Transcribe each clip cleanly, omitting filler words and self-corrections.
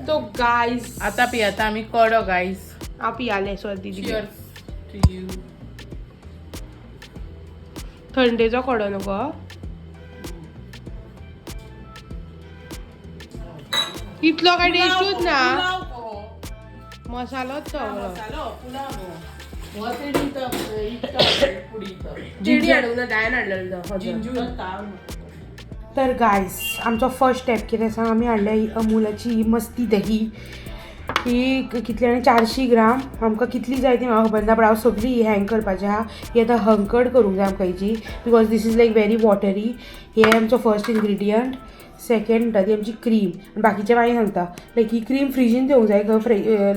तो गायस आता पियाता आमी कडो गायस. हांव पियालें सॉरी दीदी. Cheers to you. थंडेचो कडो नको. इतलो काय टेस्टूच ना. मसालोच तो. मसालो पुलाव हो तेणी पुडी. जिडी हाडूंक ना, दायन हाडलेलो तो. जिंजूर. तर गायस, आमचो फर्स्ट स्टेप कितें सांग, आमी हाडल्या ही अमुलाची ही मस्ती दही. ही कितली आनी 400 ग्राम. आमकां कितली जाय ती म्हाका खबर ना, बट हांव सगळी ही हँग करपाची आहा. ही आतां हंकड करूंक जाय आमकां हेजी, because this is like very watery. हे आमचो फर्स्ट इन्ग्रिडियंट. सेकंड म्हणटा ती आमची क्रीम. आनी बाकीचें मागीर सांगता. लायक ही क्रीम फ्रिजीन ठेवूंक जाय,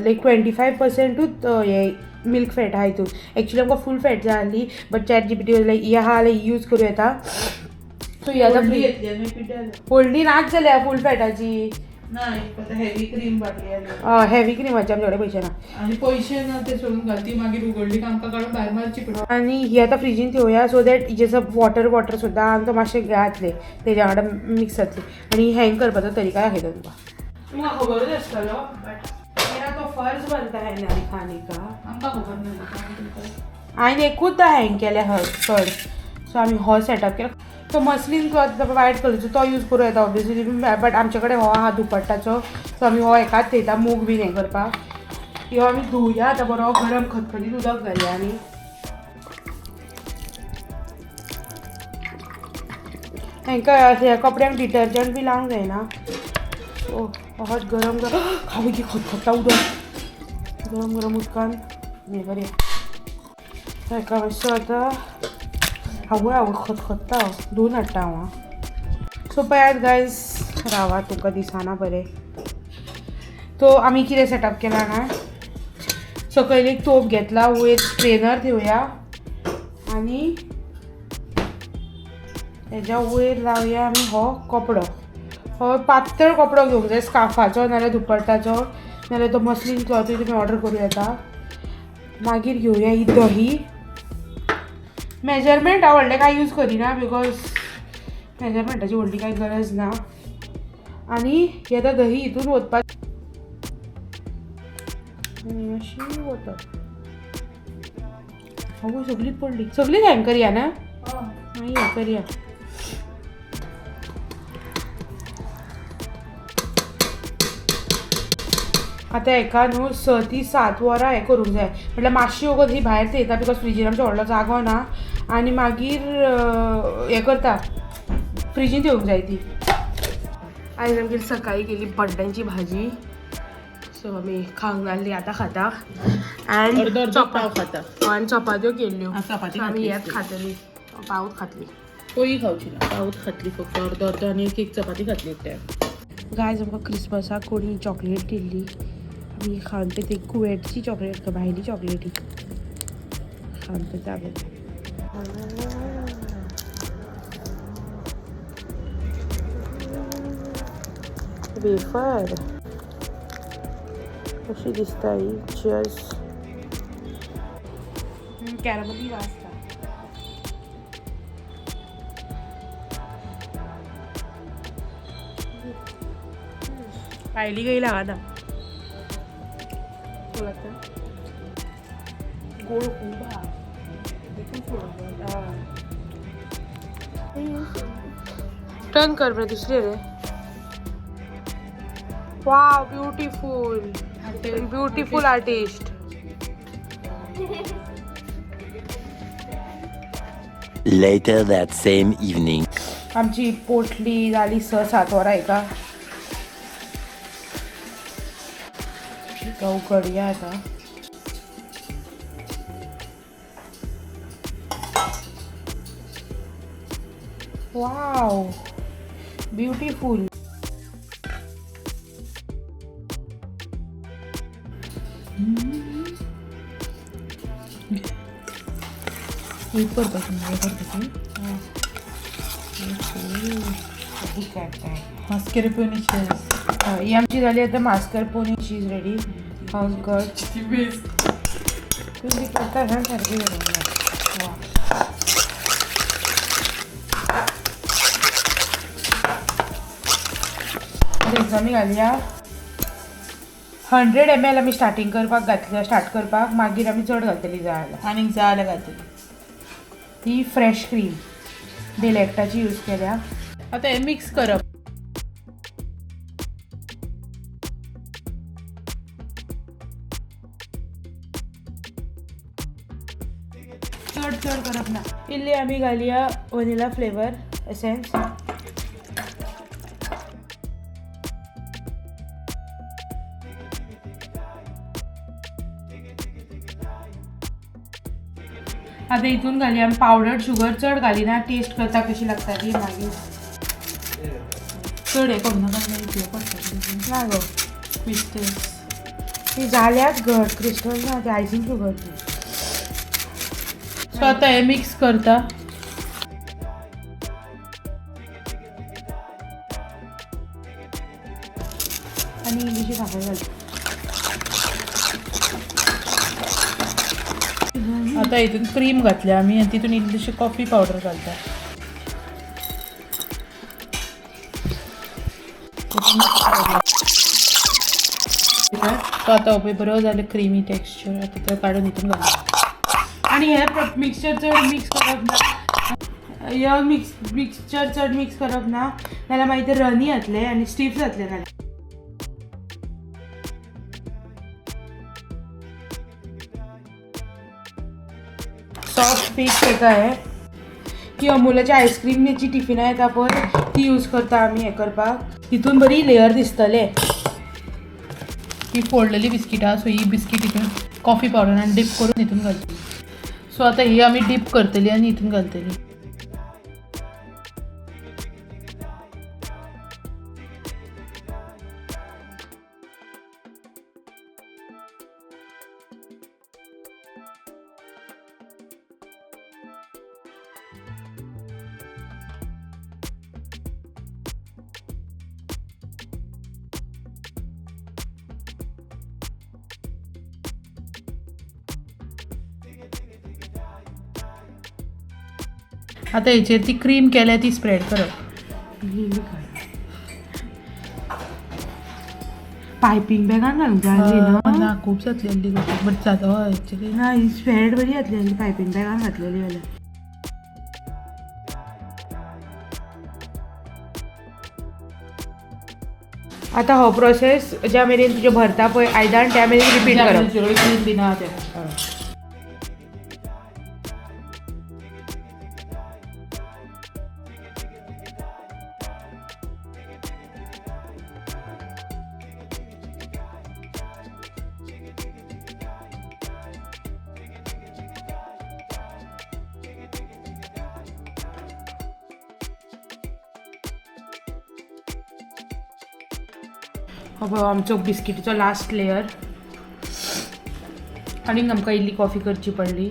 लायक 25%ूच हे मिल्क फॅट आहा हितून. एक्चुली आमकां फूल फॅट जाय आसली, बट चॅट जीपीटी लायक ही आहा जाल्यार यूज करूं येता. सो ही आतां व्हडली नाच जाल्या फूल फॅटाची. ना, हेवी क्रीम बाटली. हेवी क्रिमाचे आमचे कडेन पयशे ना. आनी पयशे ना ते सोडून घाल. ती मागीर उगडली की आमकां काडून भायर मारची पडटा. आनी ही आतां फ्रिजीन ठेवया, सो that हिजे वॉटर वॉटर सुद्दां आमकां मातशें जातलें, तेज्या वांगडा मिक्स जातली. आनी हँग करपाचो तरीका दाखयता तुमकां. तुमकां खबरूच आसतलो, बट मेरा तो फर्ज बनता है ना दिखाने का. आमकां खबर ना. हांवें एकूच हँग केल्या हय चड. सो आमी हो सेटअप केला. तो मसलीन क्लॉथ वायट कलरचो तो यूज करूं येता ऑब्वियसली, बट आमचे कडेन हो आहा दुपट्टाचो. सो आमी हो एकाच थेयता मूग बीन हें करपाक. ह्यो आमी धुवया आतां बरो, गरम खतखतीत उदक घालया. आनी हांकां ह्या कपड्यांक डिटर्जंट बी लावंक जायना. सो अहोच गरम गरम आवय की खतखत्ता उदक. गरम गरम उदकान हें करया हेका मातसो आतां. आवय आवय, खतखत्ता, धुवन हाडटा हांव. सो पळयात गायज, रावा, तुमकां दिसना बरें. तो आमी कितें सेटअप केला ना, सकयल एक तोप घेतला, वयर स्ट्रेनर ठेवया आनी हेज्या वयर लावया आमी हो कपडो. हो पातळ कपडो घेवंक जाय, स्कार्फाचो नाल्यार दुपट्टाचो, नाल्यार तो मसलीन क्लॉथूय तुमी ऑर्डर करूं येता. मागीर घेवया ही दही. मेजरमेंट हांव व्हडलें कांय यूज करिना, because मेजरमेंटाची व्हडली कांय गरज ना. आनी ही आतां दही हितून ओतपाक आनी मातशी ओतप. आवय, सगळी पडली. सगळी हँग करया ना, मागीर हें करया. आतां हेका न्हू 6 ती 7 वरां हें करूंक जाय, म्हटल्यार मातशी वगत ही भायर थेयता, because फ्रिजीर आमचो व्हडलो जागो ना. आनी मागीर हें करता, फ्रिजीन ठेवूंक जाय ती. आयज आमगेर सकाळी केली बड्ड्यांची भाजी. सो आमी खावंक नासली, आतां खाता. अर्दो अँड अर्दो पाव खाता. आनी चपात्यो केल्ल्यो. चपाती. So आमी खातली. हेच खातली, पावूच खातली. पोळी खावची ना, पावूच खातली फक्त अर्दो अर्दो आनी एक एक चपाती खातली एकट्याक. गायज, आमकां क्रिसमसाक कोणी चॉकलेट दिल्ली, आमी खावन पळयता. कुवेटची चॉकलेट, भायली चॉकलेट ही खावन पळयता आमी. वेफर कशी दिसता ही. चियर्स. कॅरमली वाजता. पायली गई लागना. लागता गोड खूब आहा देखून. टर्न कर बरे दुसरे रे. वाव, beautiful, beautiful artist. Later that same evening. आमची पोटली जाली 6-7 वरां एका. एका उकडया आतां. वाव, ब्युटिफूल. एक करपाचें, हे करपाचें. मास्केरपोनी चीज. ही आमची जाली आतां मास्करपोनी चीज रेडी. हंकट ती बेस्ट. तुमी करता न्हय सारकी करूंक जाय. वा. मिरसांगी घालया. 100 ml आमी स्टार्टींग करपाक घातल्या, स्टार्ट करपाक, मागीर आमी चड घालतली जाय जाल्यार. आनीक जाय जाल्यार घालतली. ही फ्रेश क्रीम बेलेक्टाची यूज केल्या. आतां हें मिक्स करप. चड चड करप ना. इल्ली आमी घालया वनिला फ्लेवर एसेन्स. आतां हितून घालया आमी पावडर शुगर. चड घालिना, टेस्ट करता कशी लागता ती मागीर. चड हें करूं नाका, मागीर पडटा. ना गो. क्रिस्टल्स. ती जाल्याच घट क्रिस्टल ना, ती आयसींग शुगर ती. सो आतां हें मिक्स करता. आनी इल्लीशी साकर घालता. आतां हितून क्रीम घातल्या आमी आनी तितून इल्लीशी कॉफी पावडर घालता. सो आतां पळय बरो जालें क्रिमी टेक्स्चर. आतां तें काडून हितून घालता. आनी हे मिक्सचर चड मिक्स करप ना, हे मिक्सचर चड मिक्स करप ना, नाल्यार मागीर ते रनी जातले आनी स्टीफ जातले नाल्यार. सॉफ्ट पीक ताका हें की अमुलाची आयस्क्रीमाची टिफिनां येता पळय, ती यूज करता आमी हें करपाक. तितून बरी लेयर दिसतले. ही फोडलेली बिस्किटां, सो ही बिस्कीट हितून कॉफी पावडरान डीप करून हितून घालतली. सो आतां ही आमी डीप करतली आनी हितून घालतली. आतां हेचेर ती क्रीम केल्या ती स्प्रेड करप. पायपींग बॅगान घालूंक जाय आसली न्हू. ना, खूब जातली आहली, बट जाता हय एक्चुली. ना, ही स्प्रेड बरी जातली पायपींग बॅगान घातलेली जाल्यार. आतां हो प्रोसेस ज्या मेरेन तुजें भरता पळय आयदन त्या मेरेन रिपीट करप. क्रीम बी ना तें. हो पळय आमचो बिस्किटीचो लास्ट लेयर. आनीक आमकां इल्ली कॉफी करची पडली.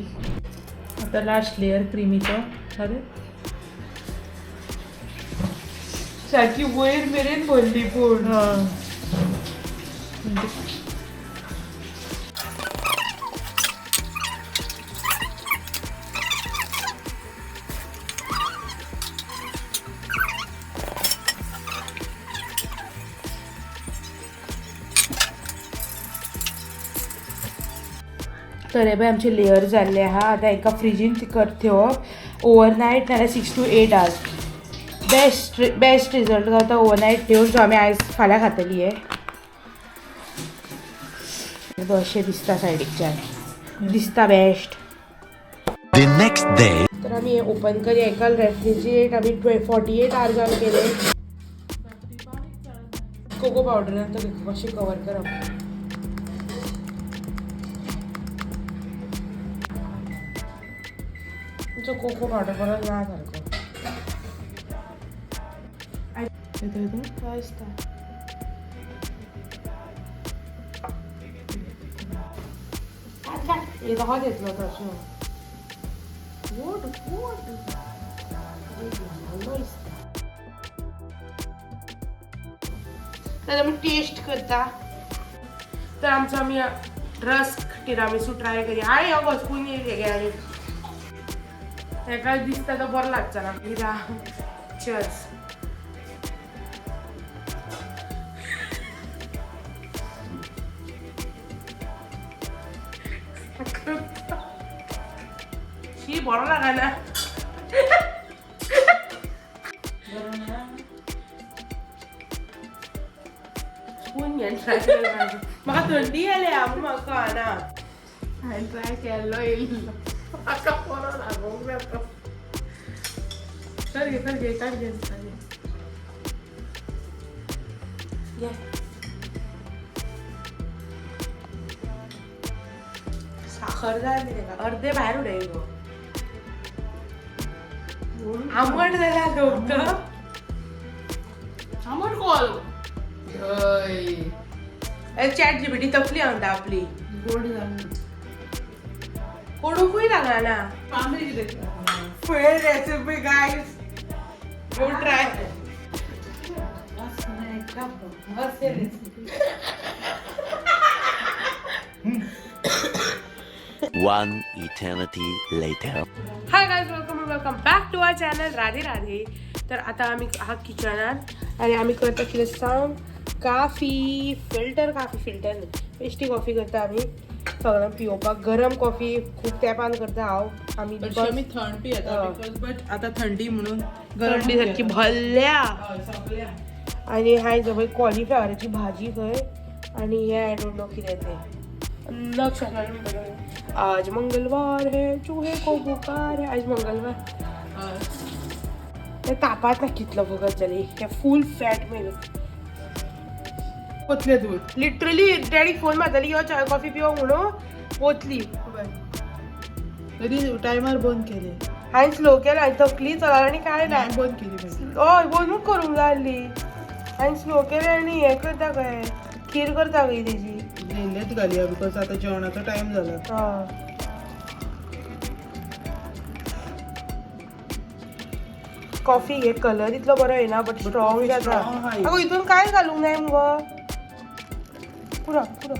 आतां लास्ट लेयर क्रिमीचो जालें. सारकी वयर मेरेन भरली पूण. तर हे पळय आमचे लेयर जाल्ले आहा. आतां एका फ्रिजीन ती ठेवप ओवरनायट, नाल्यार 6 to 8 hours. Best result गावता ओवरनायट ठेवन. सो आमी आयज फाल्यां खातली हे. अशें दिसता सायडीकच्यान, दिसता बेस्ट. The next day. तर आमी हे ओपन करया. एका रेफ्रिजरेट आमी 48 आवर्सान केले. कोको पावडरान तो मातशें कवर करप. तुमचो कोको पावडर बरो ना सारको. येता येता. दिसता. हे तसोच येतलो तसो. गोड गोड दिसता. तर आमी टेस्ट करता. तर आमचो आमी रस्क टिरामिसू ट्राय करया. हांवें हो वचकून येयले आनी ताका दिसता तो बरो लागचो ना. चर्स. करता. शी, बरो लागना. स्पून घेवन ट्राय कर. म्हाका थंडी जाल्या म्हणून म्हाका कळना. हांवें ट्राय केल्लो येयल्लो, म्हाका बरो लागूंक ना तो. चल घे, चल घे, काड घे, काड घे. घे. साखर जाय न्ही तेका, अर्दे भायर उडय गो. आंबट जाल्या लोक तर. आंबट कॉल. हय. चॅट जीपीटी तकली म्हणटा आपली. गोड जावन. कोडूकूय लागना. तांबडी कितें? Fail recipe guys, don't try. One eternity later. Hi guys, welcome welcome back to our channel. Radhe Radhe. तर आता आम्ही हा किचनात आणि आम्ही करता कितें सांग, काफी, फिल्टर काफी. फिल्टर न्ही, बेश्टी कॉफी करता आमी सगळ्यांक पिवपाक. गरम कॉफी खूब तेंपान करता हांव आमी. हरशीं आमी थंड पियेता. हय. Because but आतां थंडी म्हणून गरम. थंडी सारकी भरल्या. हय, सगळ्या. आणि हाय जवळ कॉलीफ्लावराची भाजी खंय आणि हे I don't know कितें तें. लक्ष. आज मंगलवार है, चूहे को बुखार है, आज मंगलवार. हय. ते तापात ना कितलो वगत जाली हे फूल फॅट मिल्क. पोतले दूध. लिटरली डॅडीक फोन मारताली, यो चाय कॉफी पिवंक म्हणून. पोतली. तरी टायमार बंद केले. हांवें स्लो केला, तकली चला आनी काय ना. बंद केली मागीर. हय, बंदूच करूंक जाय आसली. हांवें स्लो केलें आनी हें करता खंय, खीर करता खंय तेजी. इल्लेच घालया because आतां जेवणाचो टायम जाला. हय. कॉफी हे कलर इतलो बरो येना बट स्ट्रॉंग coffee जाता. strong आहा ही. अगो, हितून कांय घालूंक नाय मुगो. पुरो पुरो.